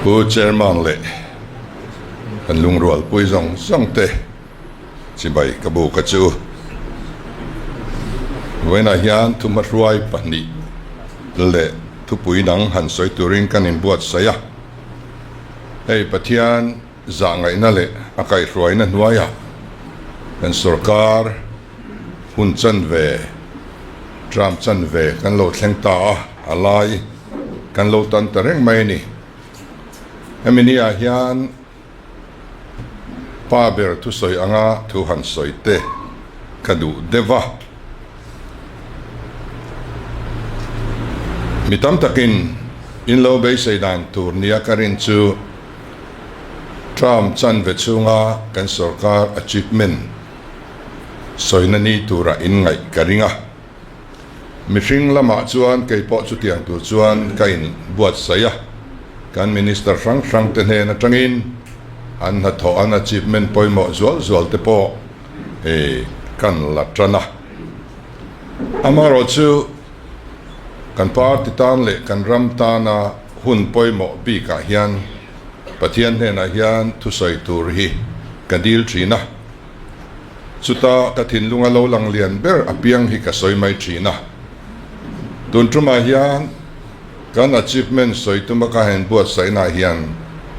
Pu Chairman leh kan lungrualpui zawng zawng te chibai ka buk a chu. Vawiinah hian thuhmahruai pahnih leh thupui dang han sawi turin kan inbuatsaih a. Hei Pathian zahngaihna leh a kaihhruaina hnuaiah kan sorkar hun chanve, term chanve kan lo thleng ta a, a lai kan lo tan ta reng mai a ni. Hemi ni ah hian pa ber thusawi anga thu han sawi te ka duh deuh a. Mi tam takin in lo beisei dan tur nia ka rin chu term chanve chhunga kan sorkar achievement sawina ni tura inngaih ka ring a. Mihring lamah chuan kei pawh chutiang tur chuan ka inbuatsaih a, kan Minister hrang hrang te hnen atangin an hnathawh an achievement pawimawh zual zual te pawh kan la tan a. Amaherawhchu kan party tan leh kan ram tana hun pawimawh bikah hian Pathian hnenah hian thusawi tur hi ka dil thin a. Chuta ka thinlunga lo lang lian ber apiang hi ka sawi mai thin a. Tun tumah hian kan achievement sawi tuma ka han buatsaihnaah hian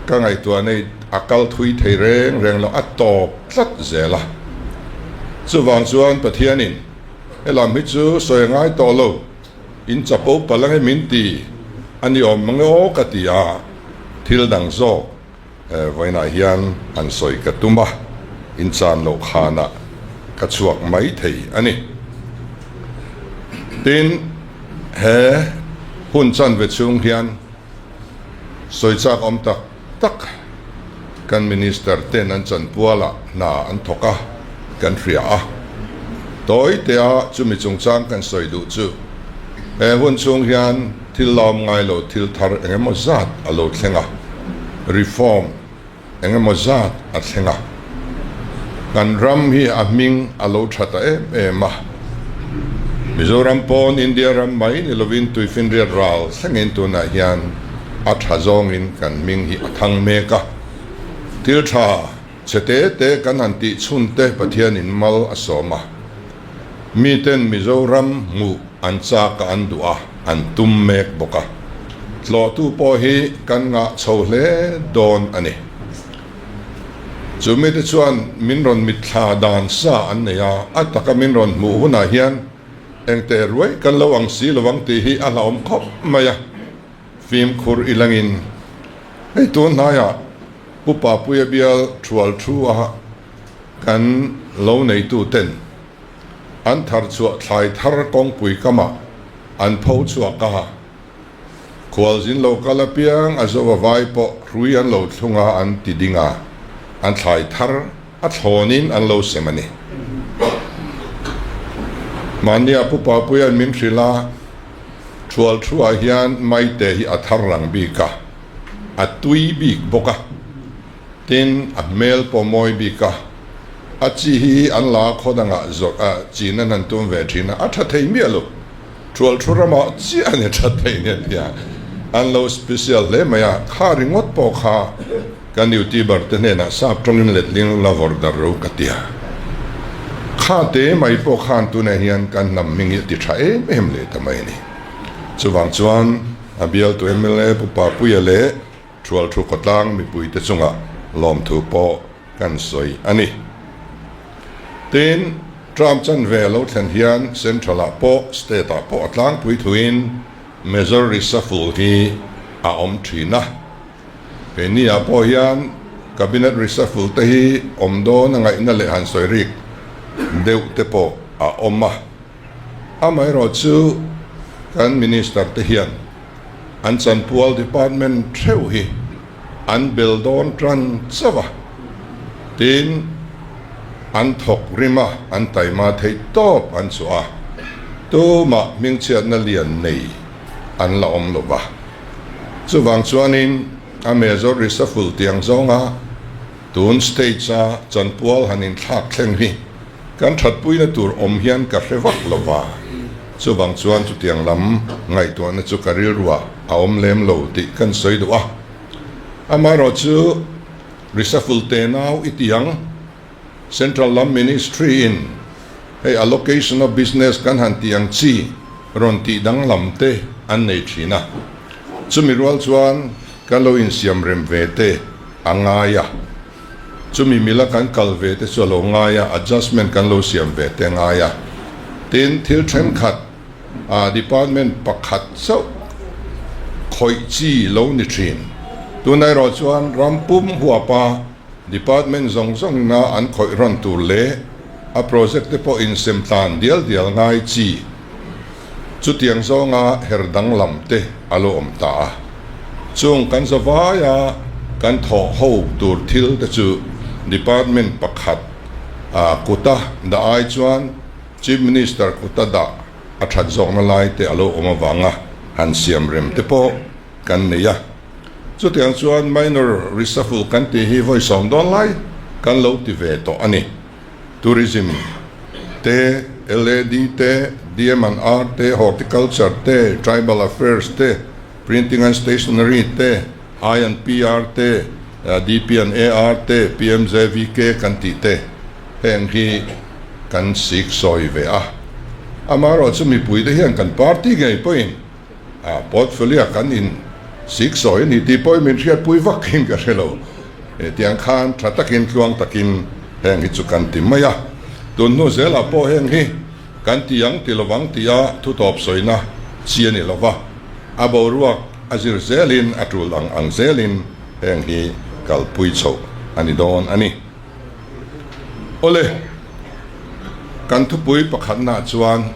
ka ngaihtuah nei a kal thui thei reng reng lo, a tawp tlat zel a. Chuvang chuan Pathianin helam hi chu sawi a ngai tawh lo, in chapo palh ange min ti a ni awm mange aw ka ti a, thil dang zawk Vawiinah hian han sawi ka tum a, inchan loh khanah ka chhuak mai thei a ni. Tin, he hun chanve chhung hian sawi chak awm tak tak kan Minister ten an chanpualah hna an thawk a, kan hria a. Tawi tea chumi chungchang kan sawi duh chu he hun chhung hian thil lawm ngai lo thil thar eng emaw zat a lo thleng a, reform eng emaw zat a thleng a, kan ram hi a hming a lo tha ta em em a. Mizoram pawn India ram mai ni lovin tuifinriat ral thlengin tunah hian a tha zawngin kan hming hi a thang mek a, thil tha Chhe te te kan han tih chhun te Pathianin mal a sawm a, miten Mizoram hmuh an chak a an duh a, an tum mek bawk a. Tlawhtu pawh hi kan ngah chho hle dawn a ni. Chu mite chuan min rawn mitthla dan sa an nei a, a taka min rawn hmuh hunah hian engteh ruai kan lo ang si lovang tih hi a hlauhawm khawp mai a, fimkhur ilangin hei tun hnaiah Pu Papuia bial thual thu a kan lo neitu ten an thar chhuah thlai thar kawngpui kamah an pho chhuak a, khualzin lo kal apiang a zo a vai pawh hrui an lo thlung a an ti ding a, an thlai thar a thlawnin an lo sem a ni. Mahnia Pu Papuia'n min hrilh a, thual thu ah hian maite hi a thar rang bik a, a tui bik bawk a, tin a hmel pawh mawi bik a, a chi hi an la khaw dangah zawrh a chin an han tum ve thin a, a tha thei miah lo, thual thu ramah chiah a ni tha thei nia tia an lo special hle mai a, kha ringawt pawh kha kan youtuber te hnenah sap tawngin letling la vawrh dar ro ka tia, kha te mai pawh khan tunah hian kan hnam hming hi a ti tha em em leh ta mai a ni, chuvang chuan. A bialtu mla Pu Papuia leh Thualthu khawtlang mipuite chungah lawmthu pawh kan sawi a ni. Tin, Trump chanve a lo thlen hian Central-ah pawh State-ah pawh a tlangpui thuin Major reshuffle hi a awm thin a. Keini-ah pawh hian Cabinet reshuffle te hi awm dawn a ngaihna leh han sawi rik deuh te pawh a awm a. Amaherawh chu kan Minister te hian an chanpual department theuh hi an bel dawn tan chauh a, tin an thawk rim a, an taima theih tawp an chhuah a, tumah hmingchhiatna lian nei an la awm lo va. Chuvang chuanin a Major reshuffle tiang zawnga tun stage a chanpual han inthlak thleng hi Kan thatpuina tur awm hian ka hre vak lo va, chuvang chuan chutiang lam ngaihtuahna chu ka rilruah a awm lem lo tih kan sawi duh a. Amaherawhchu, reshuffle tenau i ti ang, Central lam Ministry in hei allocation of business kan han tih ang chi rawn tih danglam te an nei thin a, chumi rual chuan kan lo insiam rem ve te a ngai a, chumi mila kan kal ve te chu a lo ngai a, adjustment kan lo siam ve te a ngai a, tin thil thenkhat ah department pakhat chauh khawih chi lo ni thin, tunah erawh chuan ram pum huapa Department zawng zawngna an khawih rawn tur leh a project te pawh insem tlan dial dial ngai chi chutiang zawnga her danglam te a lo awm ta a. Chung kan zavaia kan thawh ho tur thil te chu Department pakhat kuta dah ai chuan Chief Minister kuta dah a that zawkna lai te a lo awm avanga han siam rem te pawh kan nei a. Chutiang chuan minor reshuffle kan tih hi vawi 10 dawn lai kan lo ti ve tawh a ni. Tourism te, LAD te, DM and R te, Horticulture te, Tribal Affairs te, Printing and Stationery te, I and PR te, DP and AR te, PMJVK kan tih te heng hi kan sik sawi ve a. Amaherawhchu mipuite hian kan party ngei pawhin A portfolio kan in sik sawi a ni tih pawhin min hriatpui vak in ka hre lo. Tiang khan tha takin tluang takin heng hi chu kan ti mai a. Tun hnu zelah pawh heng hi kan ti ang ti lovang tia thu tawp sawina chi a ni lo va. A boruak a zir zelin a tul ang ang zelin heng hi kalpui chhoh a ni dawn a ni. Awle, kan thupui pakhatnaah chuan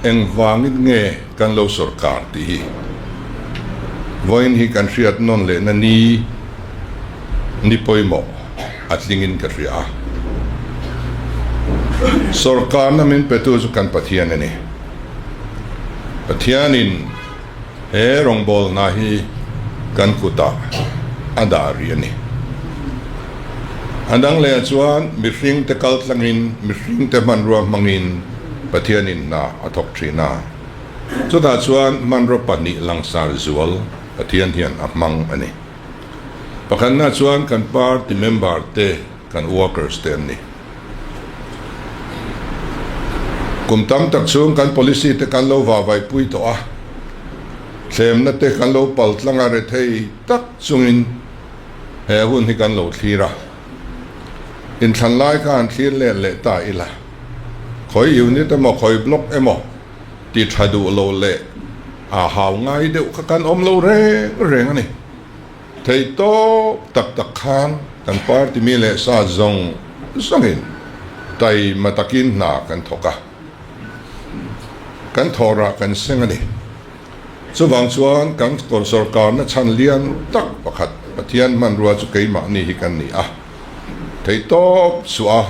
engvangin nge kan lo sawrkar tih hi vawiin hi kan hriat nawn lehna ni ni pawimawh a tlingin ka hria a. Sawrkarna min petu chu kan Pathian a ni. Pathianin. He rawngbawlna hi kan kutah a dah rih a ni. A dang lehah chuan mihringte kal tlangin, mihringte hmanrua hmangin Pathianin hna a thawk thin a. Chutah chuan hmanraw pahnih langsar zual Pathian hian a hmang a ni. Pakhatna chuan kan party member te, kan workers te an ni. Kum tam tak chhung kan policy te kan lo vahvaihpui tawh a, thlemna te kan lo pal tlang a rethei tak chungin he hun hi kan lo thlir a. Inthlan lai kha han thlir let leh ta ila, khawi unit emaw khawi block emaw ti tha duh lo leh a hau ngai deuh kha kan awm lo reng reng a ni. Thei tawp tak tak khan kan party mi leh sa zawng zawngin taima takin hna kan thawk a, kan thawhrah kan seng a ni. Chuvang chuan kan sawrkarna chhan lian tak pakhat Pathian hmanrua chu keimahni hi kan ni a, thei tawp suah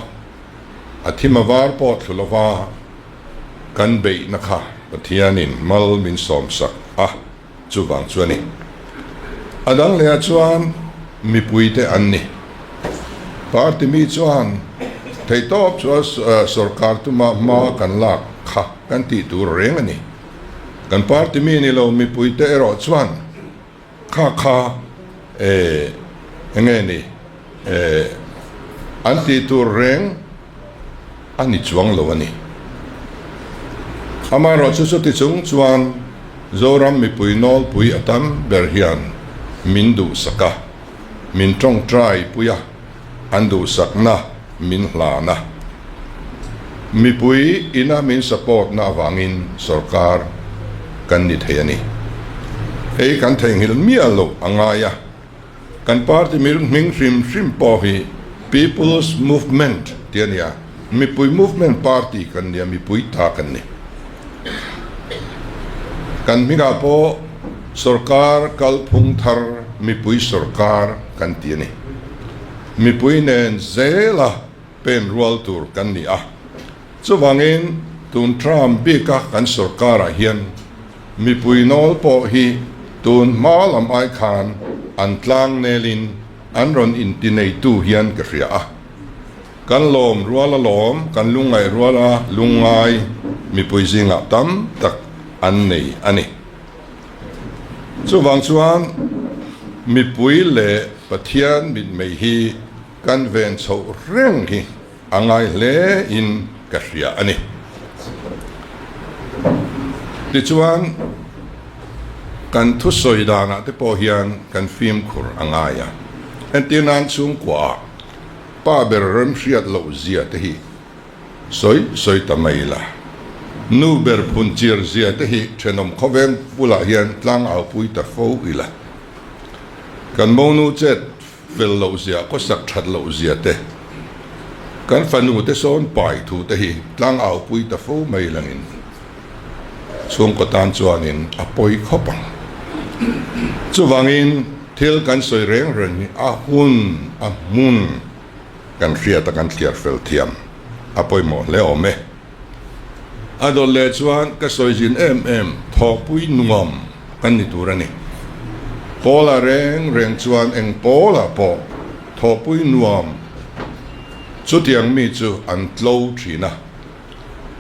a, a thim a var pawh thlu lova kan beihna kha Pathianin mal min sawmsak a. Chuvang chu a ni. A dang lehah chuan mipuite an ni. Party mi chuan theihtawp chu sorkar tuma hma kan lak kha kan tih tur reng a ni. Kan party mi ni lo mipuite erawh chuan kha kha enge ni an tih tur reng a ni chuang lo a ni. Amaherawhchu chuti chung chuan Zoram mipui nawlpui a tam ber hian min duhsak a, min tawngtai pui a, an duhsakna min hlan a. Mipui ina min support na avangin sorkar kan ni thei a ni. Hei kan theihnghilh miah loh a ngai a. Kan party hming hrim hrim pawh hi People's Movement tih a ni a, mipui movement party kan ni a, mipui ta kan ni. Kan hmingah pawh sorkar kalphung thar mipui sorkar kan ti a ni. Mipui nen zela pen rual tur kan ni a, chuvangin tun term bika kan sorkarah hian Mipui nawl pawh hi tun hma lam ai khan an tlang nelin an rawn inti neitu hian ka hria a. Kan lawm rual a lawm, kan lungngaih rual a lungngai mipui zingah tam tak an nei a ni. Chuvang chuan. Mipui leh Pathian mitmei hi kan ven chhoh reng hi a ngai hle in ka hria a ni. Tichuan, kan thusawi danah te pawh hian kan fimkhur a ngai a. Entir nan chhungkuaah pa ber remhriat loh zia te hi sawi sawi ta mai ila. Nu ber phun chir zia te hi thenawm khawveng bulah hian tlang aupui ta fo ila. Kan monu chet fel loh zia, khawsak that loh zia te, kan fanu te sawn pai thu te hi tlang aupui ta fo mai langin chhungkaw tan chuanin a pawi khawp ang. Chuvangin thil kan sawi reng reng hi a hun, a hmun kan hriat a kan thliar fel thiam a pawimawh hle awm e. A dawt leh chuan ka sawi zin em em thawhpui nuam kan ni tur a ni. Pawla reng reng chuan eng pawlah pawh thawhpui nuam chutiang mi chu an tlo thin a.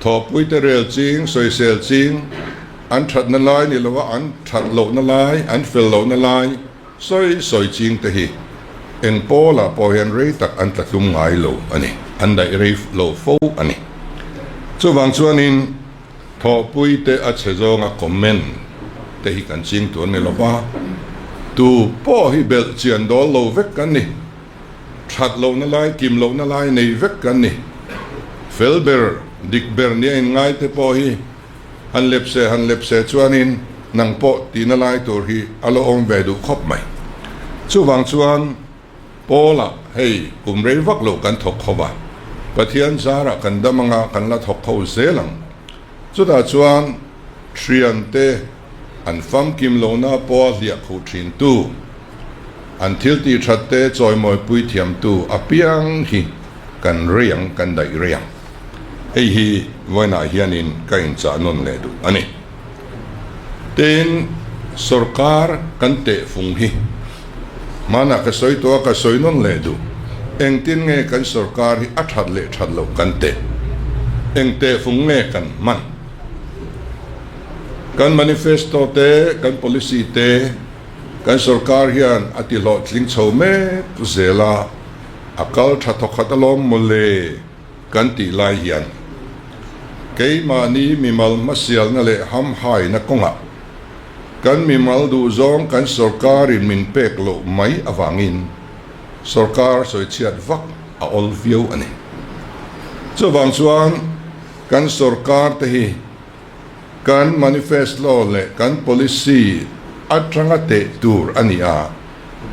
Thawhpui te rel ching, sawisel ching, an thatna lai ni lova an that lohna lai, an fel lohna lai, Sawi sawi ching te hi eng pawlah pawh hian rei tak an tla tlum ngai lo a ni, an daih rei lo fo a ni. Chuvang chuanin thawhpui te a chhe zawnga comment te hi kan ching tur ni lova, tu pawh hi belh chian dawl lo vek kan ni, that lohna lai, kim lohna lai nei vek kan ni. Fel ber, dik ber nia inngai te pawh hi Han lep se, han lep se chuanin nang pawh tihna lai tur hi a la awm ve duh khawp mai. Chuvang chuan Paula, hei kum rei vak lo kan thawk kho va, Pathian zarah kan dam anga kan la thawk kho zel ang. Chutah chuan thiante an famkim lohna pawha hliah khuh thintu, an thil tih that te chawimawipui thiamtu apiang hi kan rei ang, kan daih rei ang. Hei hi vawiinah hianin ka inchah nawn leh duh a ni. Tin, sorkar kan tehfung hi hmanah ka sawi tawh a, ka sawi nawn leh duh. Engtin nge kan sorkar hi a that leh that loh kan teh? Eng tehfung nge kan hman? Kan manifesto te, kan policy te kan sorkar hian a ti hlawhtling chho mek zel a, a kal tha thawkhat alawm mawle. Kan tih lai hian keimahni mimal hmasialna leh hamhaina kawngah kan mimal duhzawng kan sorkarin min pek loh mai avangin sorkar sawichhiat vak a awl viau a ni. Chuvang chuan kan sorkar te hi Kan manifesto leh kan policy atanga teh tur a ni a,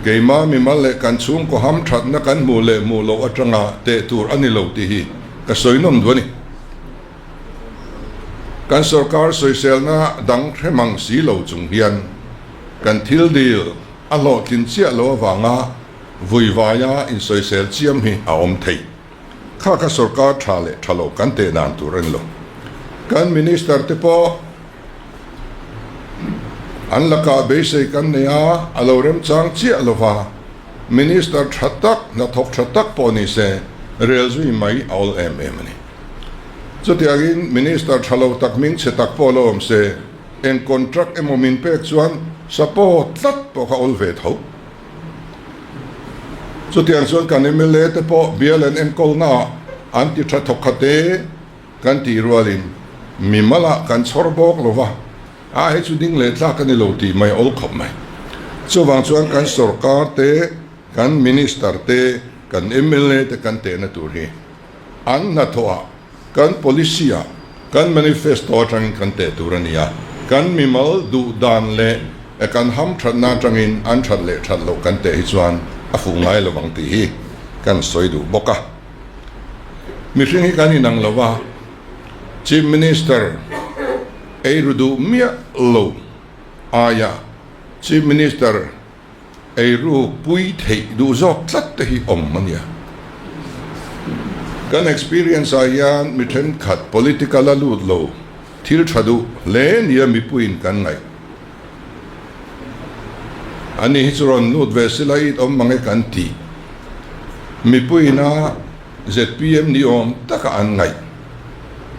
keimah mimal leh kan chhungkaw hamthatna kan hmuh leh hmuh loh atanga teh tur a ni lo tih hi ka sawi nawm duh a ni. Kan sorkar sawiselna dang hre mang si lo chung hian kan thil dil a hlawhtlin chiah lo avanga vuivaia insawisel chiam hi a awm thei. Kha kha sorkar tha leh tha lo kan teh dan tur a ni lo. Kan minister te pawh an lakah beisei kan nei a, a lo remchang chiah lo va, minister tha tak, hnathawk tha tak pawh ni se rel zui mai a awl em em a ni. Chutiangin minister tha lo tak hming chhe tak pawh lo awm se, eng contract emaw min pek chuan support tlat pawh kha awl ve tho. Chutiang chuan kan mla te pawh bial an enkawlnaah an ti tha thawk khat e kan tih rualin mimalah kan chhawr bawk lo va, a hei chu ding leh tlak a ni lo tih mai a awl khawp mai. Chuvang chuan kan sorkar te, kan minister te, kan mla te kan tehna tur hi an hnathawhah Kan policy ah, kan manifesto atangin kan teh tur a ni a, kan mimal duh dan leh kan hamthatna atangin an that leh that loh kan teh hi chuan a fuh ngai lo ang tih hi kan sawi duh bawk a. Mihring hi kan inang lo a, Chief Minister ei ru duh miah lo aia Chief Minister Eiru pui theih duh zawk tlat te hi awm a nia. Kan experience ah hian mi thenkhat political a lut lo thil tha duh hle nia mipuiin kan ngaih. Ani hi chu rawn lut ve sila it awm mange kan tih. Mipuiin a zpm ni awm taka an ngaih.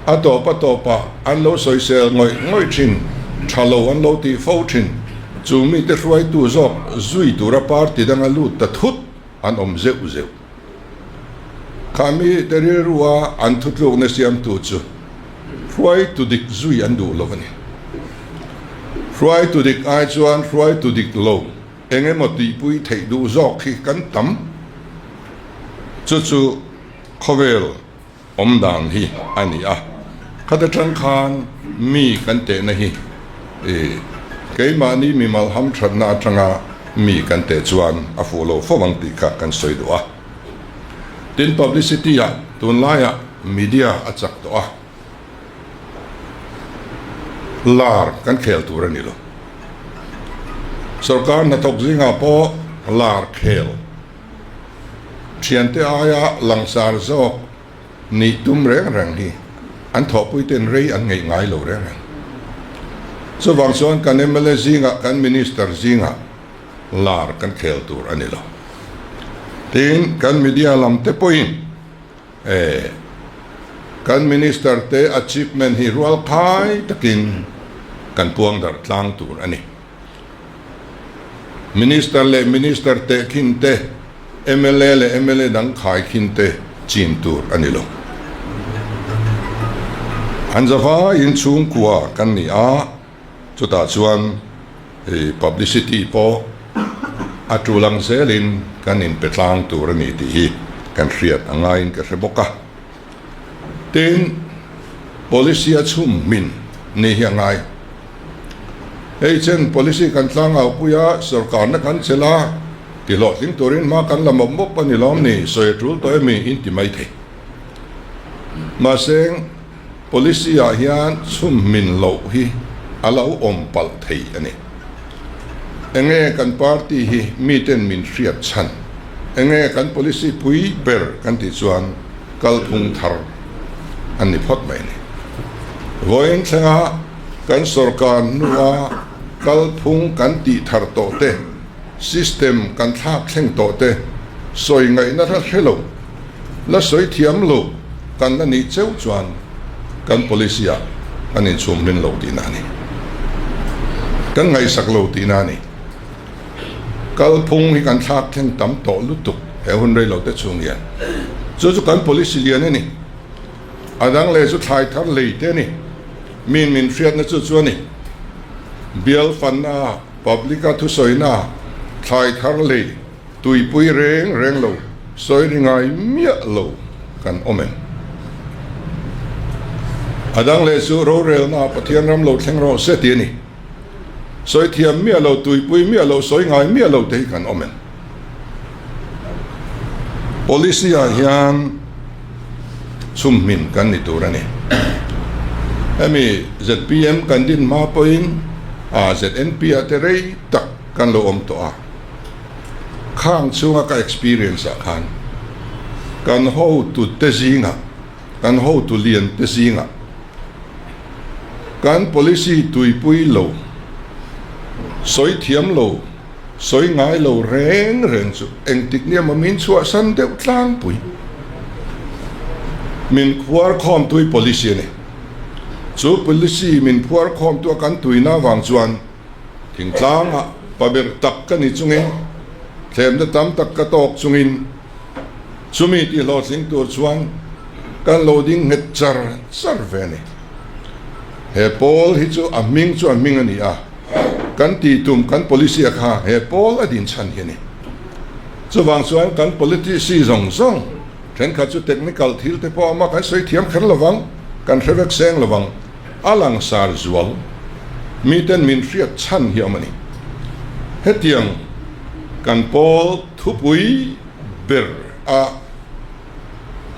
A tawp a tawpah an lo sawisel ngawih ngawih thin, tha lo an lo tih fo thin. Chu mite hruaitu zawk zui tura party danga lut ta thut an awm zeuh zeuh. Kha mite rilrua an thutlukna siamtu chu hruaitu dik zui an duh lo a ni. Hruaitu dik ai chuan hruaitu dik lo eng emaw tihpui theih duh zawk hi kan tam. Chu chu khawvel awm dan hi a ni a, khata tang khan mi kan tehna hi keimahni mimal hamthatna atanga mi kan teh chuan a fuh lo fo ang tih kha kan sawi duh a. Tin, publicity ah tunlaiah media a chak tawh a, lar kan khel tur a ni lo. Sorkar hnathawk zingah pawh lar khel. Thiante aia langsar zawk nih tum reng reng hi an thawhpuite'n rei an ngeih ngai lo reng reng. Chuvang chuan kan mla zingah, kan minister zingah lar kan khel tur a ni lo. Tin, kan media lam te pawhin eh kan minister te achievement hi rualkhai takin kan puang darh tlang tur a ni. Minister leh Minister tehkhin te, mla leh mla dang khaikhin te chin tur a ni lo. An zavaiin chhungkua kan ni a, chutah chuan publicity pawh a tul ang zelin kan inpe tlang tur a ni tih hi kan hriat a ngaiin ka hre bawk a. Tin, policy a chhum hmin ni hi a ngai. Hei chen policy kan tlang au pui a, sorkarna kan chelh a, ti hlawhtling turin hma kan la mawp mawp a ni lawm ni, sawi a tul tawh emi in ti mai thei. Mahse, policy ah hian chhum hmin loh hi a lo awm palh thei a ni. Enge kan party hi miten min hriat chhan? Enge kan policy pui ber kan tih chuan kalphung thar an ni phawt mai a ni. Vawiin thlenga kan sorkar hnua kalphung kan tih thar tawh te, system kan thlak thleng tawh te sawi ngaihna hla hre lo, la sawi thiam lo kan la nih cheu chuan kan policy ah kan inchhum hmin lo tihna a ni. Kan ngaihsak lo tihna a ni. Kalphung hi kan thlak thleng tam tawh lutuk he hun rei lo te chhung hian. Chu chu kan policy lian a ni. A dang leh chu thlai thar lei te a ni. Min min hriatna chu chu a ni. Bial fanna, public a thusawina, thlai thar lei, Tuipui reng reng lo, sawi ri ngai miah lo kan awm em? A dang leh chu rorelna Pathian ram lo thleng rawh se ti a ni. Sawi thiam miah lo, tuipui miah lo, sawi ngai miah lo te hi kan awm em? Policy ah hian chhumhmin kan ni tur a ni. Hemi zpm kan din hma pawhin ZNP ah te rei tak kan lo awm tawh a. Khang chhunga ka experience ah khan kan hotu te zingah, kan hotu lian te zingah kan policy tuipui lo, sawi thiam lo, sawi ngai lo reng reng chu engtik nia maw min chhuahsan deuh tlangpui. Min phuar khawmtui policy a ni. Chu policy min phuar khawmtu a kan tuina avang chuan Thingtlangah pa ber tak ka ni chungin, thlemna tam tak ka tawk chungin, chumi tih hlawhtling tur chuan kan lo ding nghet char char ve a ni. He pawl hi chu a hming chu a hming a ni a, kan tih tum kan policy a kha he pawl a din chhan hi a ni. Chuvang chuan kan politicy zawng zawng thenkhat chu technical thil te pawh a awm a, kan sawi thiam kher lovang, kan hre vek seng lovang. A langsar zual miten min hriat chhan hi awm a ni. Hetiang kan pawl thupui ber a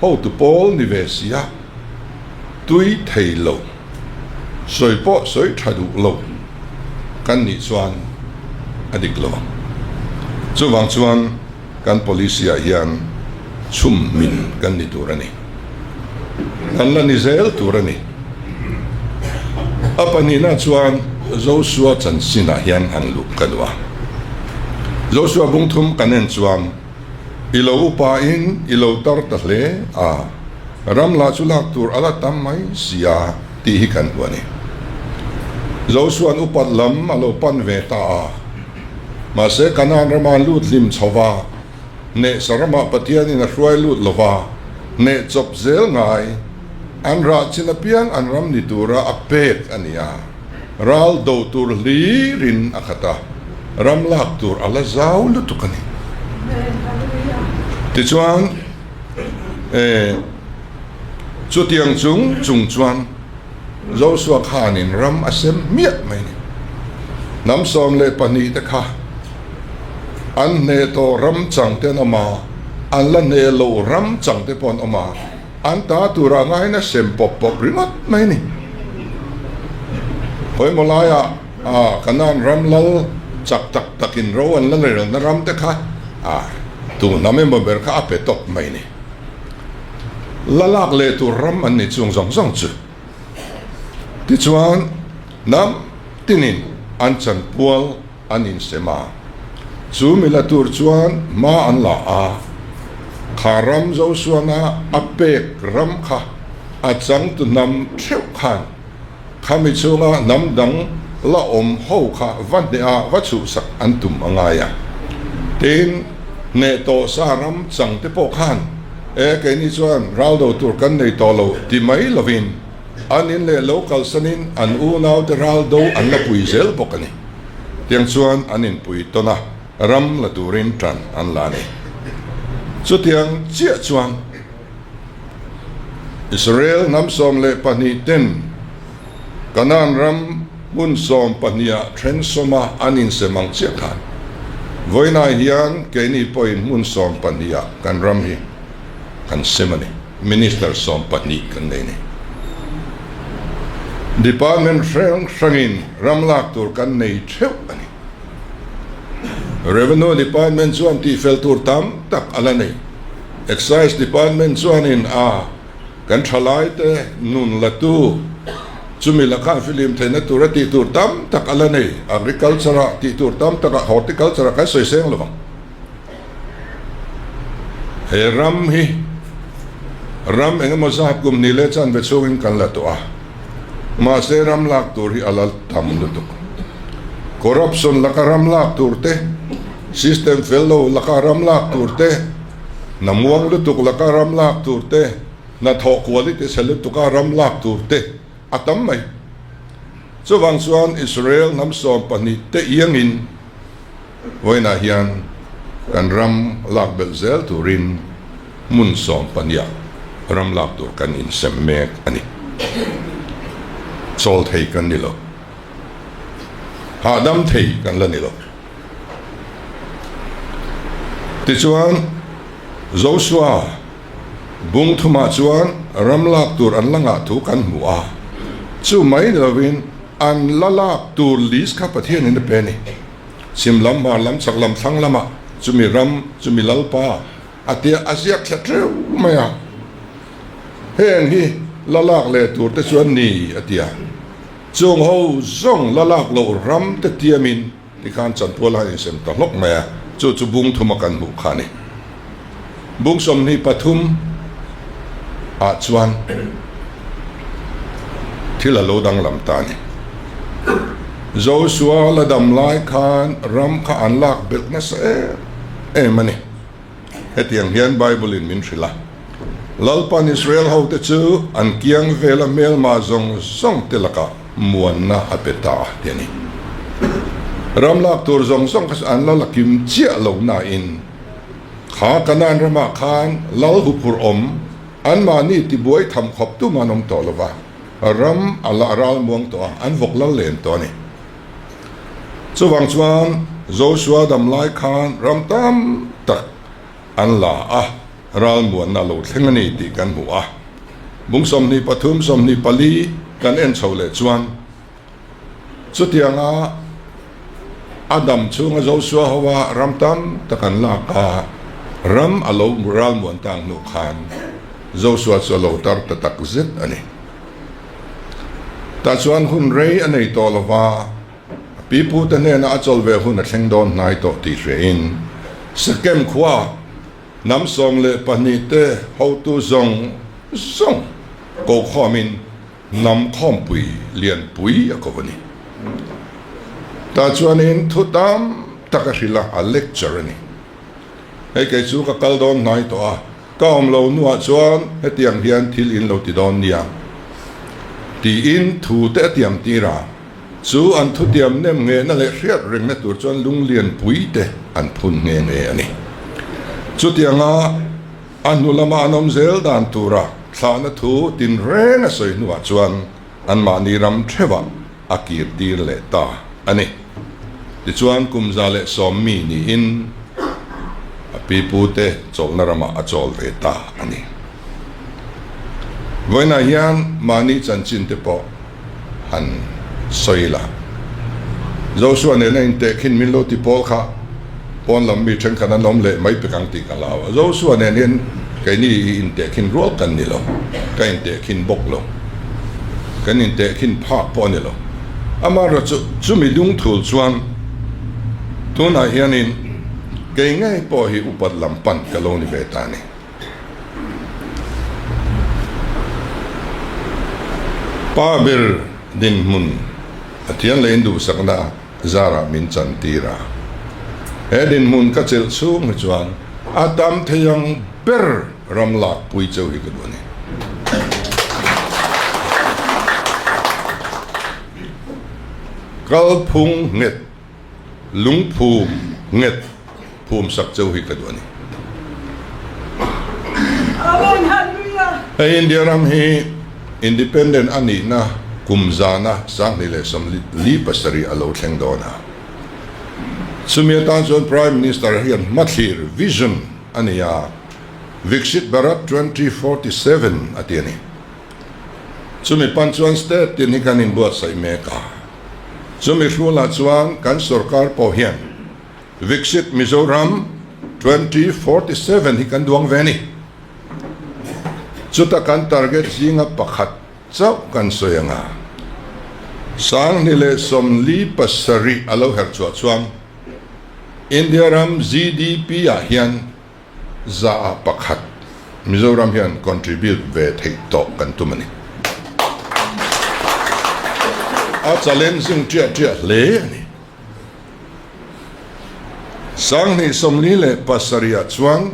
hotu pawl ni ve si a, tui thei lo, sawi pawh sawi tha duh lo kan nih chuan a dik lo ang. Chuvang chuan. Kan policy ah hian chhum min kan ni tur a ni. Kan la ni zel tur a ni. A pahnihna chuan Joshua chanchin ah hian han luh ka duh a. Joshua bung thum kan en chuan i lo upa in i lo tar ta hle a, ram lah chu lak tur a la tam mai si a tih hi kan hmu a ni. Josua'n upat lam a lo pan ve ta a. Mahse, Kanaan rama an lut hlim chho va, hnehsa ramah Pathianin a hruai lut lo va, hneh chawp zel ngai, an rah chin apiang an ram ni tura a pek a ni a. Ral do tur hlirin a khat a, ram lak tur a la zau lutuk a ni. Tichuan, eh, chutiang chung chung chuan Joshua khanin ram a sem hmiah mai a ni. Hnam 12 te kha an hneh tawh ram chang te an awm a, an la hneh loh ram chang te pawh an awm a. An ta turah ngaiin a sem pawp pawp ringawt mai a ni. Khawimaw laiah ah Kanaan ram lal chak tak takin ro an la relna ram te kha ah tu hnam emaw ber kha a pe tawp mai a ni. La lak leh tur ram an ni chung zawng zawng chu. Tichuan hnam tinin an chanpual an insem a, chu mi la tur chuan hma an la a, kha ram Josuana a pek ram kha a changtu hnam theuh khan khami chhunga hnam dang la awm ho kha va hneh a va chhuhsak an tum a ngai a. Tin, hneh tawh sa ram chang te pawh khan e keini chuan ral do tur kan nei tawh lo ti mai lovin an in leh lo kalsanin an unaute ral do an la pui zel bawk a ni. Tiang chuan an inpui tawn a, ram la turin tan an la a ni. Chutiang chiah chuan Israel hnam 12 ten Kanaan ram hmun sawmpahniha then sawma an insem ang chiah khan vawiinah hian keini pawhin hmun sawmpahniha kan ram hi kan sem a ni. Minister 12 kan nei a ni. Department hrang hrangin ram lak tur kan nei theuh a ni. Revenue Department chuan tihfel tur tam tak a la nei. Excise Department chuanin a kan thalaite nun latu chumi lakah filim theihna tura tih tur tam tak a la nei. Agriculture-ah tih tur tam takah Horticulture-ah kan sawi seng lovang. He ram hi ram eng emaw zat kum ni leh chanve chhungin kan la tawh a, mahse ram lak tur hi a la tam lutuk. Corruption laka ram lak tur te, system fel lo laka ram lak tur te, hna muang lutuk laka ram lak tur te, hnathawh quality chhe lutuka ram lak tur te a tam mai. Chuvang chuan Israel hnam 12 te iangin, Vawiinah hian kan ram lak belh zel turin hmun sawmpahniah ram lak tur kan insem mek a ni. Chawl thei kan ni lo. Hahdam thei kan la ni lo. Tichuan, Joshua bung thumah chuan ram lak tur an la ngah thu kan hmu a, chu mai ni lovin an la lak tur list kha Pathianin a pe a ni. Chhim lam, hmar lam, chhak lam, thlang lamah chumi ram, chumi lalpa a tia a ziak thla teuh mai a. Heng hi la lak leh tur te chuan ni a ti a. Chung ho zawng la lak loh ram te tiamin tikhan chanpual a insem ta hlawk mai a, chu chu bung thuma kan hmuh kha a ni. Bung 23 ah chuan thil a lo danglam ta a ni. Joshua la dam lai khan ram kha an lak belh nasa em em a ni. Hetiang hian Bible in min hrilh a, Lalpan Israel hote chu an kiang vela hmelma zawng zawng te lakah muanna a pe ta ti a ni. Ram lak tur zawng zawng kha chu an la la kim chiah lo nain kha Kanaan ramah khan lal huphurh awm anmahni tibuai tham khawp tum an awm tawh lo va, ram a la ral muang tawh a, an vawk lal len tawh a ni. Chuvang chuan Joshua dam lai khan ram tam tak an la a, ralmuanna lo thleng a ni tih kan hmu a. Bung 23, 24 kan en chho leh chuan chutianga a dam chhunga Joshua hoa ram tam tak an lak a, ram a lo ralmuan tang hnu khan Joshua chu a lo tar ta tak zet a ni. Tah chuan hun rei a nei tawh lo va, a pipute hnenah a chawl ve hun a thleng dawn hnai tawh tih hriain Sekem khua hnam 12 te hotu zawng zawng kokhawmin hnam khawmpui lianpui a ko a ni. Tah chuanin thu tam tak a hrilh a, a lecture a ni. Hei kei chu ka kal dawn hnai tawh a, ka awm lo hnuah chuan hetiang hian thil in lo ti dawn nia tiin thu te a tiam tir a, chu an thutiam nem nghehna leh hriat rengna tur chuan lunglian pui te an phun nghe nghe a ni. Chutianga a hnu lama an awm zel dan tura thlahna thu tinreng a sawi hnuah chuan anmahni ram theuhah a kir tir leh ta a ni. Tichuan kum 110 mi niin a pipute chawlhna ramah a chawl ve ta a ni. Vawiinah hian mahni chanchin te pawh han sawi la. Joshua nena intehkhin min lo ti pawl kha pawn lam mi thenkhat an awm leh mai pek ang tih ka hlau a. Joshua nen hian keini i intehkhin rual kan ni lo, ka intehkhin bawk lo, kan intehkhin phak pawh a ni lo. Amaherawhchu chumi dungthul chuan tunah hianin kei ngei pawh hi upat lam pan ka lo ni ve ta a ni. Pa ber dinhmun Pathian leh induhsakna zarah min chantir a. He dinhmun ka chelh chhung hi chuan a tam thei ang ber ram lakpui cheu hi ka duh a ni. Kalphung nghet, lungphum nghet phum sak cheu hi ka duh a ni. Hei India ram hi Independent a nihna kum zana 2027 a lo thleng dawn a. Chumi atan chuan Prime Minister hian hmathlir, vision, a nei a, Viksit Bharat 2047 a ti a ni. Chumi pan chuan state tin hi kan inbuatsaih mek a. Chumi hrualah chuan kan sorkar pawh hian Viksit Mizoram 2047 hi kan duang ve a ni. Chuta kan target zinga pakhat chauh kan sawi ang a, 2047 a lo herh chhuah chuan India ram GDP ah hian 100 ah pakhat Mizoram hian contribute ve theih tawh kan tum a ni. A challenging ṭiah ṭiah hle a ni. 2047 ah chuan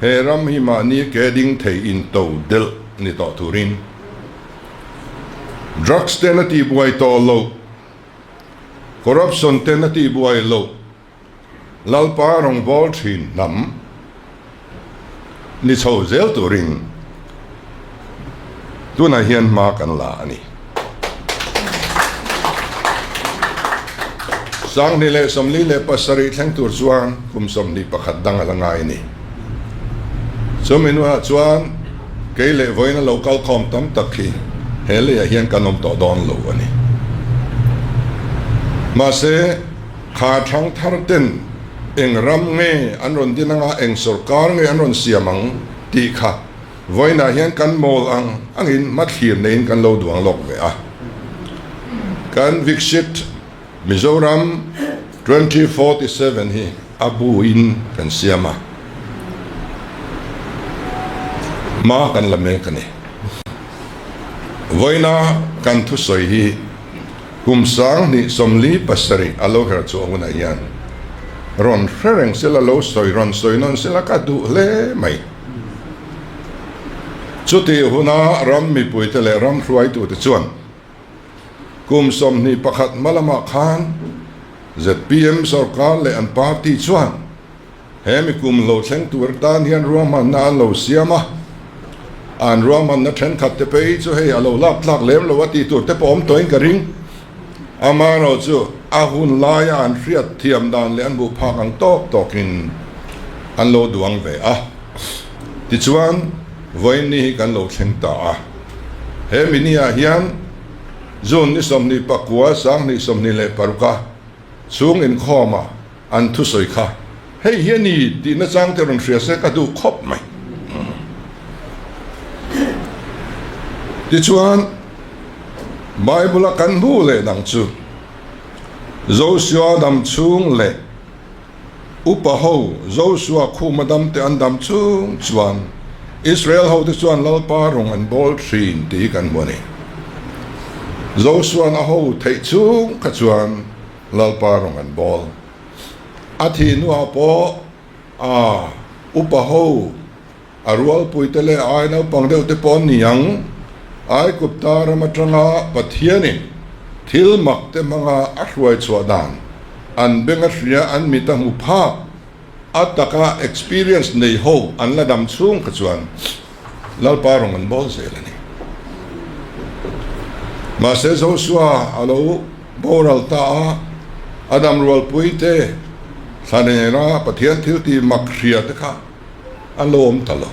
he ram hi mahni ke ding thei in to delh ni tawh turin drugs ten a tihbuai tawh loh, corruption ten a tihbuai loh, Lalpa rawngbâwl ṭhin hnam ni chho zel turin tunah hian hma kan la a ni. 2047 thleng tur chuan kum 21 dang a la ngai a ni. Chumi hnuah chuan kei leh vawiin a lo kalkhawm tam tak hi he leiah hian kan awm tawh dawn lo a ni. Mahse, Kha thangthar ten eng ram nge an rawn din anga eng sorkar nge an rawn siam ang tih kha vawiinah hian kan mawl ang angin hmathlir neiin kan lo duang lawk ve a. Kan Viksit Mizoram 2047 hi a buin kan siam a, hma kan la mek a ni. Vawiina kan thusawi hi Kum 2047 a lo her chu a hunah hian rawn hre reng sela lo sawi rawn sawi nawn sela ka duh hle mai. Chutih huna ram mipuite leh ram hruaitute chuan kum 21 hma lamah khan zpm sorkar leh an party chuan He mi kum lo thleng tur tan hian ruahmanna an lo siam a, an ruahmanna thenkhat te phei chu hei a lo lak tlak lem lo a tih tur te pawh awm tawhin ka ring. Amaherawh chu a hun laia an hriat thiam dan leh an hmuh phak ang tawk tawkin an lo duang ve a. Tichuan, vawiin ni hi kan lo thleng ta a. He mi niah hian June ni 29, 2026 a chhung inkhawmah, An thusawi kha hei hi a ni tih nachang te rawn hria se ka duh khawp mai. Tichuan, Bible-a kan hmuh leh dang chu Joshua dam chhung leh upa ho Joshua khuma dam te an dam chung chuan Israel ho te chuan Lalpa rawng an bawl thin tih hi kan hmu a ni. Josua'n a ho theih chhung kha chuan Lalpa rawng an bawl. A thih hnuah pawh a upa ho, a rualpuite leh ai naupang deuh te pawh an ni ang. Aigupta ram atanga Pathianin thil mak te hmanga a hruai chhuah dan an beng a hria, an mit a hmu phak. A taka experience nei ho an la dam chhung kha chuan Lalpa rawng an bawl zel a ni. Mahse Joshua a lo boral ta a, a dam rualpui te thla nena Pathian thil tih mak hria te kha an lo awm ta lo.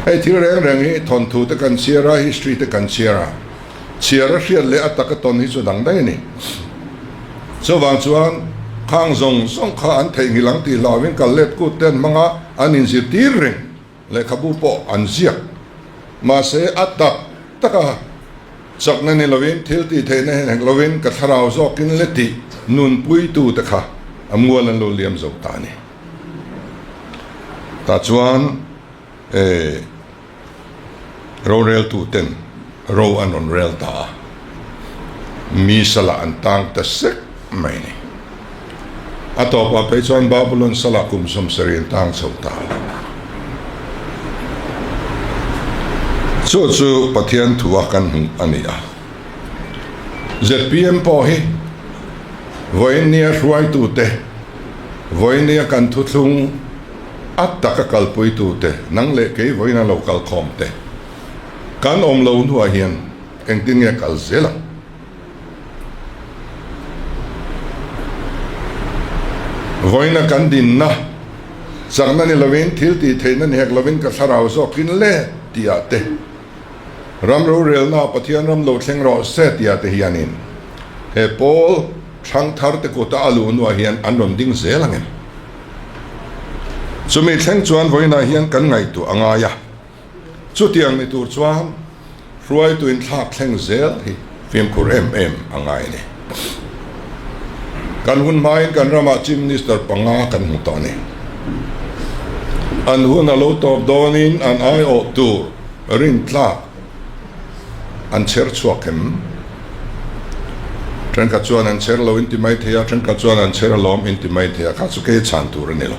Hei thil reng reng hi thawnthu te kan chhiar a, history te kan chhiar a. Chhiar a hriat leh a taka tawn hi chu dang daih a ni. Chuvang chuan khang zawng zawng kha an theihnghilh ang tih hlauhin kal let kut te an hmang a, an inzirtir reng. Lehkhabu pawh an ziak. Mahse a tak taka chakna ni lovin thil tih theihna hian hek lovin ka thlarau zawkin le tih nunpuitu te kha a mual an lo liam zo ta a ni. Tah chuan eh. Roreltuten ro an rawn rel ta a, mi salah an tang ta sek mai a ni. A tawpah phei chuan Babulon salah kum 70 an tang chho ta a. Chu chu Pathian thua kan hmuh a ni a. Zpm pawh hi vawiinnia hruaitute, vawiinnia kan thuthlung, A taka kalpuitute, nang leh kei vawiin a lo kal khawm te, kan awm lo hnuah hian engtin nge kal zel ang? Vawiina kan dinna, chakna ni lovin, thil tih theihna ni hek lovin ka thlarau zawkin le tihah te, ram rorelnaah Pathian ram lo thleng rawh se tihah te hianin he pawl thangthar te kuta a luh hnuah hian an rawn ding zel ang em? Chumi thleng chuan vawiinah hian kan ngaihtuah a ngai a, chutiang ni tur chuan hruaitu inthlak thleng zel hi fimkhur em em a ngai a ni. Kan hun hmain kan ramah Chief Minister panga kan hmu tawh a ni. An hun a lo tawp dawnin an aiawh tur rintlak an chher chhuak em? Thenkhat chuan an chher lo inti mai thei a, thenkhat chuan an chher alawm inti mai thei a, kha chu kei chhan tur a ni lo.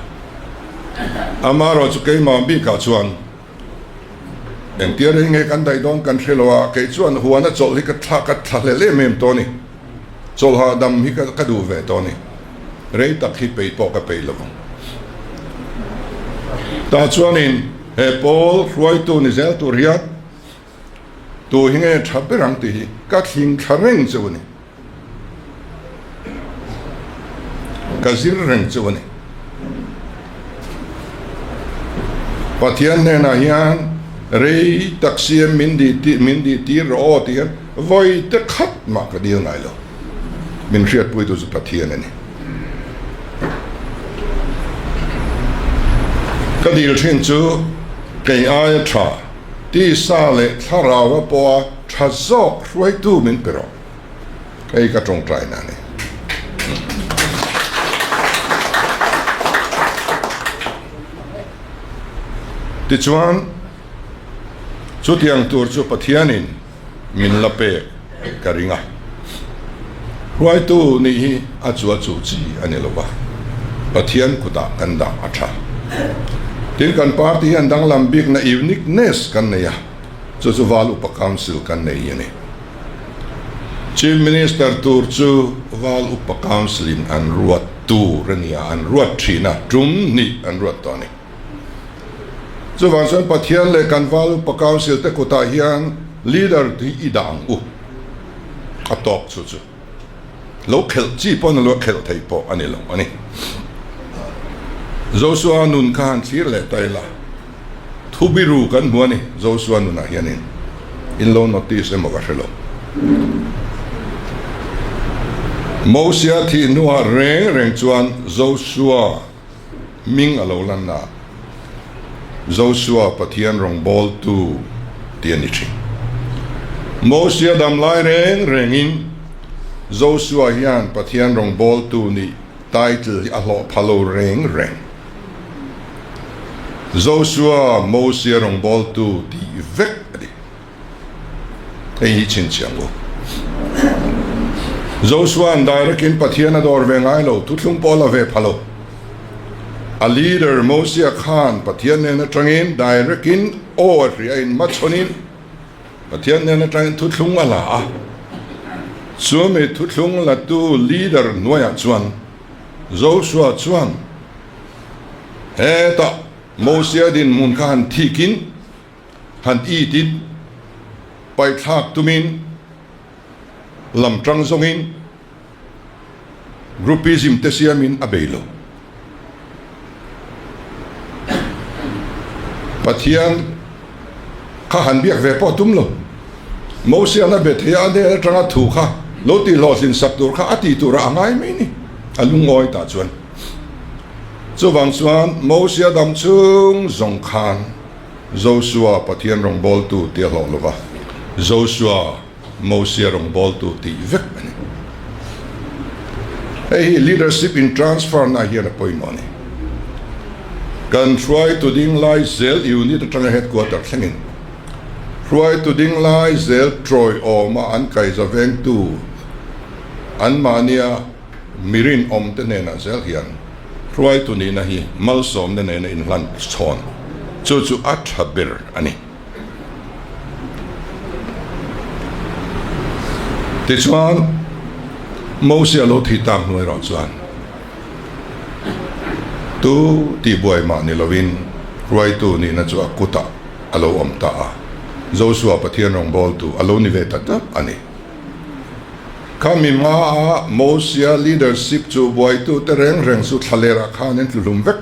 Amaherawh chu keimah bikah chuan engtia rei nge kan daih dawn kan hre lo a, kei chuan huana chawlh hi ka thla ka thla hlel em em tawh a ni. Chawlh hahdam hi ka duh ve tawh a ni. Rei tak hi peih pawh ka peih lo vang. Tah chuanin he pawl hruaitu ni zel tur hian Tu hi nge tha ber ang tih hi ka thling thla reng chu a ni. Ka zir reng chu a ni. Pathian hnenah hian rei tak siam min dih tih min dih tir rawh aw tih hian vawi te khat mah ka dil ngai lo. Min hriatpuitu chu Pathian a ni. Ka dil thin chu kei aia tha. Tisa leh thlarau a pawha tha zawk hruaitu min pe rawh. Hei ka tawngtaina a ni. Tichuan, chutiang tur chu Pathianin min la pek ka ring a. Hruaitu nih hi a chu a chu chi a ni lo va, Pathian kutah kan dah a tha. Tin, kan party hian danglam bikna uniqueness kan nei a, chu chu Val Upa Council kan nei hi a ni. Chief Minister tur chu Val Upa Council in an ruat tur a ni a, an ruat thin a, tum hnih an ruat tawh a ni. Chuvang chuan Pathian leh kan Val Upa Council te kutah hian leader hi i dah ang u. A tawk chu chu lo khelh chi pawh a ni lo, a khelh theih pawh a ni lo a ni. Joshua nun kha han thlir leh ta ila, thu biru kan hmu a ni Joshua nunah hianin in lo notice emaw ka hre lo. Mosia thih hnuah reng reng chuan Joshua Hming a lo lan a, Joshua Pathian rawngbawltu tih a ni thin. Mosia dam lai reng rengin Joshua hian Pathian rawngbawltu nih title hi a hlawh pha lo reng reng. Joshua Mosia rawngbawltu tih vek a ni. Hei hi chhinchhiah ang u. Josua'n direct-in Pathian a dawr ve ngai lo, thuthlung pawh a la ve pha lo. A leader Mosia khan Pathian nen atangin direct-in aw a hria in hmachhawnin Pathian nen atangin thuthlung a la a. Chumi thuthlung latu leader hnuaiah chuan Joshua chuan hetah Mosia dinhmun kha han thikin, han itin, paihthlak tumin, lam tang zawngin, Groupism te siamin a bei lo. Pathian kha han biak ve pawh tum lo. Mosian a be thei a, a hnen atanga thu kha lo tih hlawhtlin sak tur kha a tih turah a ngai mai ni, a lungawi tah chuan. Chuvang chuan Mosia dam chung zawng khan Joshua Pathian rawngbawltu tih a hlawh lo va, Joshua Mosia rawngbawltu tih vek a ni. Hei hi leadership in transfer na hian a pawimawh a ni. Kan hruaitu ding lai zel unit atanga headquarter thlengin hruaitu ding lai zel tawi awma an kaiza vengtu anmahnia mi rinawm te hnenah zel hian hruaitu nihna hi malsawmna nena inhlan chhawn chu chu a tha ber a ni. Tichuan, Mosia lo thi tak hnu erawh chuan tu tihbuai mah ni lovin hruaitu nihna chu a kutah a lo awm ta a, Josua Pathian rawngbawltu a lo ni ve ta tlat a ni. Khami hmaa Mosia leadership chu buaitute reng reng chu thlalerah khan an tluhlum vek.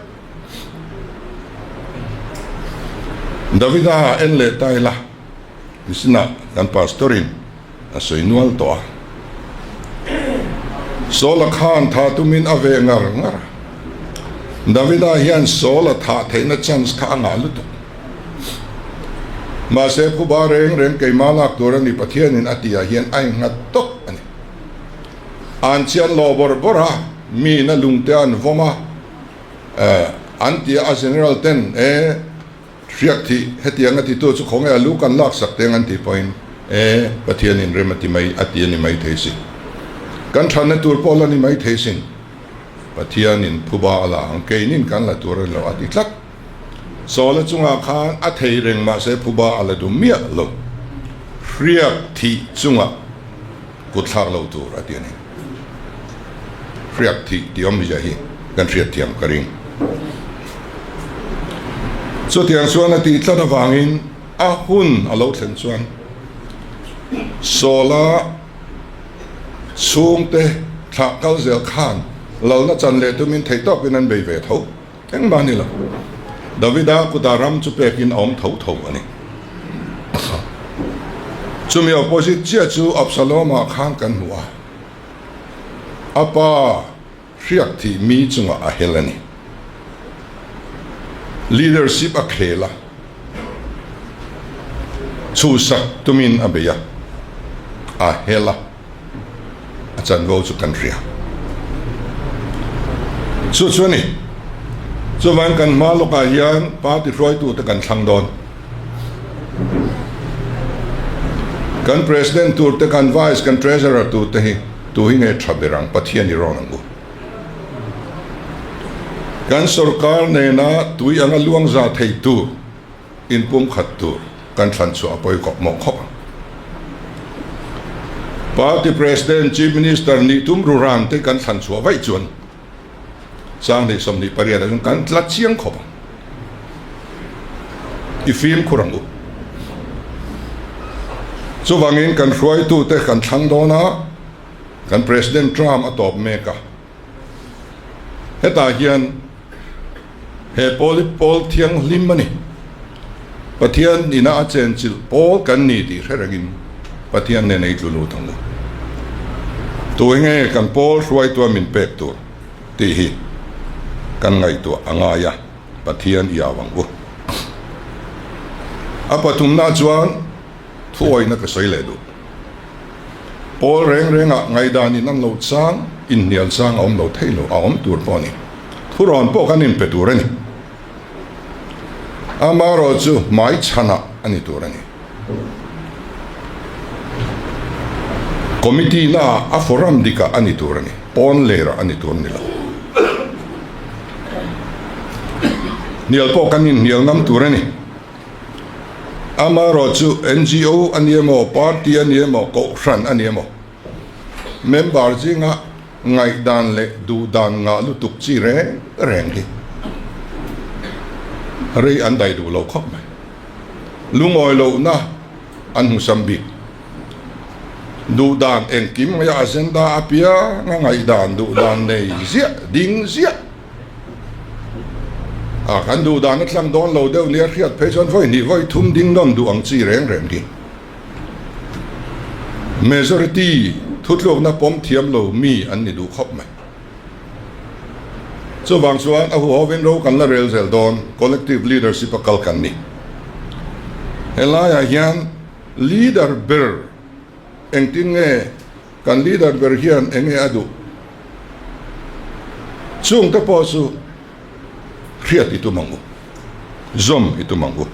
Davida en leh ta ila, Misinah kan pastor in a sawi nual tawh a. Saul-a khan tha tumin a ve ngar ngar a. Davida hian Saul-a thah theihna chance kha a ngah lutuk. Mahse phuba reng reng keimah lak tur a ni Pathianin a tihah hian a innghat tawp a ni. An chian lawh bawrh bawrh a, miin a lungte an vawm a. An ti a, General ten e hriak thih hetiang a titu chu khawnge a lu kan lak sak teng an tih pawhin e Pathianin rem a ti mai a ti a ni mai thei sin. Kan thatna tur pawh la ni mai thei sin. Pathianin phuba a la ang keinin kan la tur a ni lo a ti tlat. Sawla chungah khan a thei reng mahse phuba a la duh miah lo. Hriak thih chungah kut thlak lo tur a ti a ni. Hriak thih tih awmzia hi kan hriat thiam ka ring. Chutiang chuan a tih tlat avangin a hun a lo thlen chuan Sawla chhungte thlah kal zel khan lalna chan leh tumin theihtawkin an bei ve tho. Engmah ni lo, Davida kutah ram chu pekin a awm tho tho a ni. Chumi opposite chiah chu Absalom-ah khan kan hmu a, a pa hriak thih mi chungah a hel a ni. Leadership a khel a, chhuhsak tumin a bei a, a hel a. A chanvo chu kan hria. Chu chu a ni. Chuvang kan hma lawkah hian party hruaitute kan thlang dawn. Kan president tur te, kan vice, kan treasurer tur te hi tu hi nge tha ber ang Pathian i rawn ang u. Kan sorkar nena tui anga luang za thei tur. Inpumkhat tur kan thlan chhuah a pawi kawp mawh khawp ang. Party President, Chief Minister nih tum ruran te kan thlan chhuah vaih chuan Sanghnih 28 ah chuan kan tla chiang khawp ang. I fimkhur ang u. Chuvangin kan hruaitute kan thlang dawn a, kan President term a tawp mek a. Hetah hian he pawl hi pawl thianghlim a ni. Pathian ina a chenchilh pawl kan ni tih hre rengin Pathian nen ei tlu lut ang u. Tu enge kan pawl hruaitua min pek tur tih hi kan ngaihtuah a ngai a, Pathian i au ang u. A pathumna chuan Thuawihna ka sawi leh duh. Pawl reng rengah ngaihdanin an lo chang, inhnial chang a awm lo thei lo, a awm tur pawh a ni. Thurawn pawh kan inpe tur a ni. Amaherawhchu hmai chhanah a ni tur a ni. Committee na a forum dikah a ni tur a ni, pawn lerah a ni tur a ni lo. Hnial pawh kan inhnial ngam tur a ni. Amaherawhchu NGO a ni emaw, party a ni emaw, kohhran a ni emaw, member zinga ngaihdan leh duhdan ngah lutuk chi reng reng hi rei an daih duh lo khawp mai. Lungawi lohna an hmusam bik. Duhdan engkim mai a agenda apianga ngaihdan duhdan nei ziah ding ziah a kan duhdan a tlang dawn lo deuh nia hriat phei chuan vawi hnih vawi thum ding nawn duh ang chi reng reng hi. Majority thutlukna pawm thiam lo mi an ni duh khawp mai. Chuvang chuan a huhovin ro kan la rel zel dawn, collective leadership a kal kan ni. Helaiah hian leader ber engtin nge kan leader ber hian enge a duh? Chungte pawh chu hriat i tum ang u, zawm i tum ang u.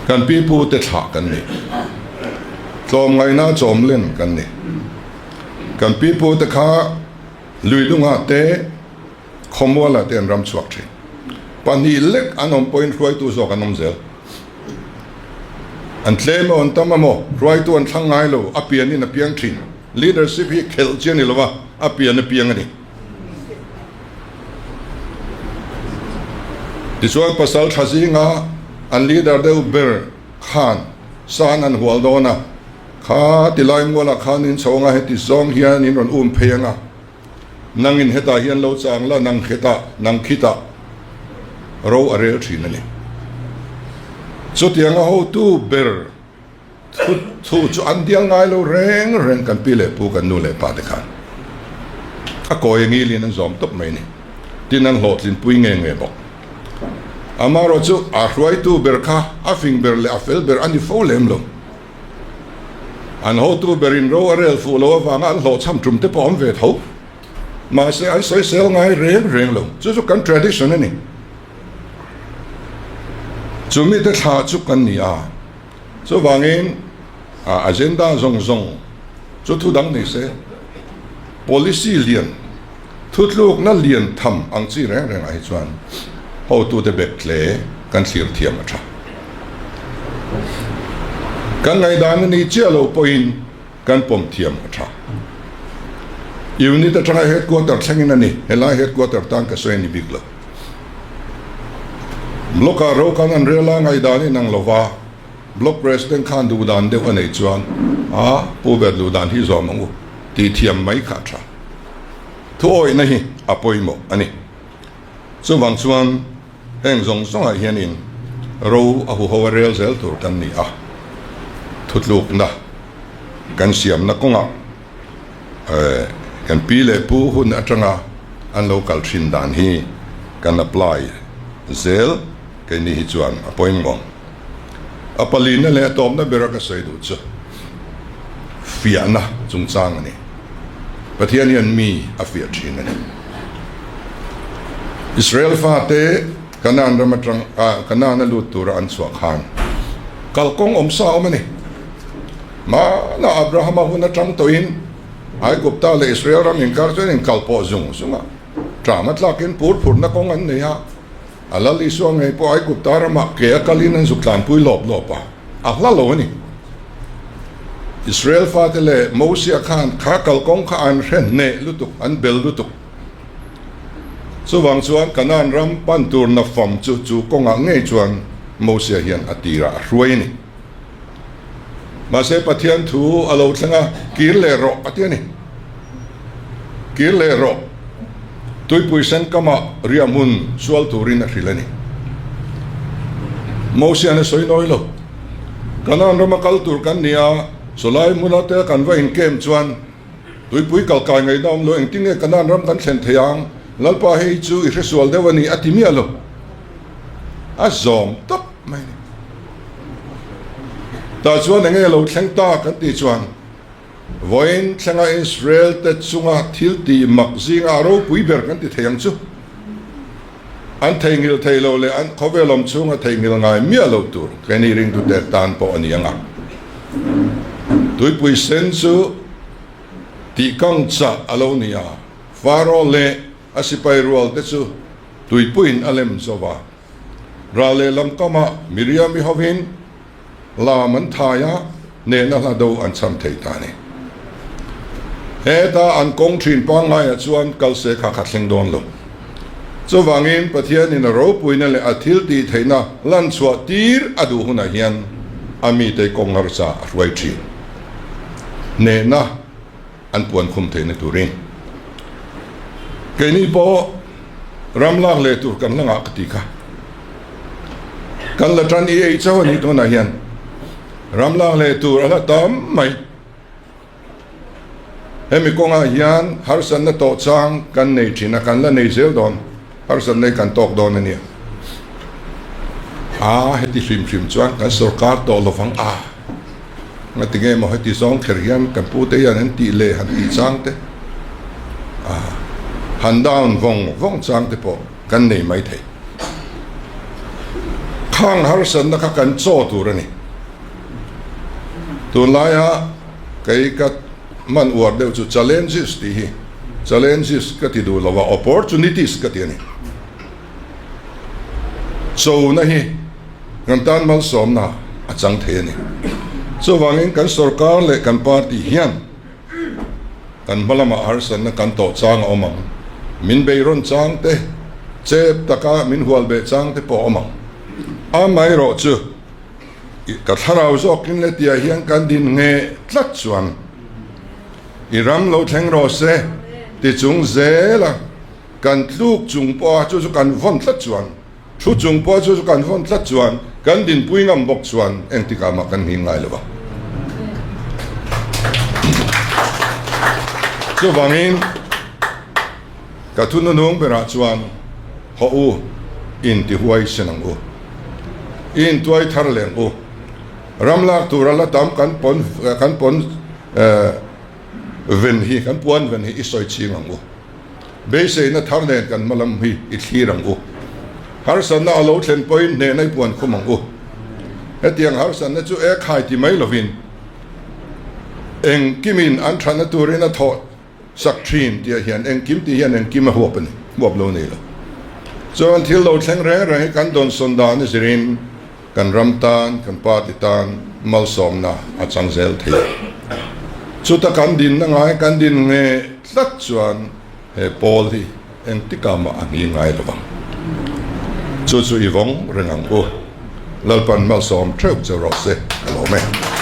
Kan pi pu te thlah kan ni, tlawmngaihna chawm len kan ni. Kan pi pu te kha luidungah te, khawmualah te an ram chhuak thin. Pahnih lek an awm pawhin hruaitu zawk an awm zel. An tlem emaw an tam emaw hruaitu an thlang ngai lo, a pianin a piang thin. Leadership hi khelh chi a ni lo va, a pian a piang a ni. Tichuan pasal tha zinga an leader deuh ber khan san an hual dawn a, Kha tilai mualah khan in chho anga heti zawng hian in rawn um phei anga, nangin hetah hian lo chang la, nang khetah, nang khitah ro a rel thin a ni. Chutianga hotu ber Thu thu chu an dial ngai lo reng reng kan pi leh pu kan nu leh pa te khan a kawi a ngilin an zawm tawp mai ni tin an hlawhtlin pui nge nge bawk. Amaherawh chu a hruaitu ber kha a fing ber leh a fel ber a ni fo lem lo. An hotu berin ro a rel fuh lo avanga an hlawhchham tum te pawh awm ve tho. Mahse an sawisel ngai reng reng lo. Chu chu kan tradition a ni. Chu mite thlah chu kan ni a. Chuvangin a agenda zawng zawng chu thu dang ni se, policy lian, thutlukna lian tham ang chi reng rengah hi chuan hotute bet hle kan thlir thiam a tha. Kan ngaihdan a ni chiah lo pawhin kan pawm thiam a tha. Unit atanga headquarter thlengin a ni, helai headquarter tan ka sawi a ni bik lo. Block-ah ro kan an rel a, ngaihdan in ang lova, Block President khan duhdan deuh a neih chuan a pu ber duhdan hi zawm ang u tih thiam mai kha a tha. Thuawihna hi a pawimawh a ni. Chuvang chuan heng zawng zawngah hianin ro a huho a rel zel tur kan ni a, thutlukna kan siamna kawngah Kan pi leh pu hun atanga an lo kal thin dan hi kan apply zel keini hi chuan a pawimawh. A palina leh a tawpna bera ka sawi duh chu fiahna chungchang a ni. Pathian hian mi a fiah thin a ni. Israel fate Kanaan ram atang Kanaan a lut tura an chhuah khan kalkawng awmsa a awm a ni. Hmana Abrahama hun atang tawhin Aigupta leh Israel ram inkar chuan inkal pawh zung zung a, ṭam a tlakin pur phurhna kawng an nei a, a Lal Isua ngei pawh Aigupta ramah ke a kalin an zuk tlanpui lawp lawp a, a hla lo a ni. Israel fate leh Mosia khan kha kalkawng kha an hre hneh lutuk, an bel lutuk. Chuvang chuan Kanaan ram pan tur nafam chu chu kawngah ngei chuan Mosia hian a tirah a hruai a ni. Mahse Pathian thu a lo thleng a, kir leh rawh a ti a ni. Kir leh rawh. Tuipui sen kamah riah hmun sual turin a hrilh a ni. Mosian a sawi nawi lo. Kanaan rama kal tur kan ni a, chulai hmuna te kan va inkem chuan Tuipui kal kai ngaihna awm lo, engtin nge Kanaan ram kan thlen thei ang? Lalpa hei chu i hresual deuh a ni a ti miah lo. A zawm tawp mai a ni. Tah chuan enge lo thleng ta kan tih chuan vawiin thlenga Israel te chunga thil tih mak zinga a ropui ber kan ti thei ang chu. An theihnghilh thei lo leh an khawvel awm chhunga theihnghilh ngai miah lo tur keini ringtute tan pawh a ni ang a. Tuipui sen chu tihkang chah a lo ni a, Faro leh a sipai rual te chu tuipuiin a lem zo va. Ral lehlam kamah Miriam-i hovin lam an thai a, hnehna hla do an cham thei ta a ni. Heta an kawng thin pangngaiah chuan kal se kha kha thleng dawn lo. Chuvangin Pathianin a ropuina leh a thil tih theihna lan chhuah tir a duh hunah hian a mite kawng harsa a hruai thin. Hnehna an puan khum theihna turin keini pawh ram lak leh tur kan la ngah ka ti kha. Kan la tan i ei chauh a nih tunah hian ram lak leh tur a la tam mai. Hemi kawngah hian harsatna tawh chang kan nei thin a, kan la nei zel dawn, harsatna hi kan tawk dawn a nia. A heti hrim hrim chuan kan sorkar tawh lovang a, ngati nge maw heti zawng kher hian kan pute hian an tih leh han tih chang te, a han down vawng vawng chang te pawh kan nei mai thei. Khang harsatna kha kan chaw tur a ni. Tunlaia kei ka hman uar deuh chu challenges tih hi, challenges ka ti duh lo a, opportunities ka ti a ni. Chona hi kan tan malsawmna a chang thei a ni. Chuvangin kan sorkar leh kan party hian kan hma lamah harsatna kan tawh chang a awm ang. Min beirawn chang te, chep taka min hual beh chang te pawh a awm ang. Amaherawhchu. Ka thlarau zawkin le tiah hian kan din nge tlat chuan i ram lo thleng rawh se ti chung zela kan tluk chung pawha chu chu kan vawn tlat chuan thu chung pawha chu chu kan vawn tlat chuan kan dinpui ngam bawk chuan engtikah mah kan nghing ngai lo va. Chuvangin ka thununung berah chuan Hawh u, intihuai sen ang u. I intuai thar leh ang u. Ram lak tura la tam kan pawn kan pawn ven hi, kan puan ven hi i sawi ching ang u. Beiseina thar nen kan hma lam hi i thlir ang u. Harsatna a lo thlen pawhin hnehna i puan khum ang u. Hetiang harsatna chu e khai ti mai lovin engkimin an thatna turin a thawh Sak thin tih ah hian engkim tih hian engkim a huap a ni, huap lo nei lo. Chuan thil lo thleng reng reng hi kan dawnsawn dan a zirin kan ram tan, kan party tan malsawmna a chang zel thei a. Chuta kan dinna ngai kan din nge tlat chuan he pawl hi engtikah mah a hni ngai lo vang. Chu chu i vawng reng ang u. Lalpan malsawm theuh che rawh se ka lawm e.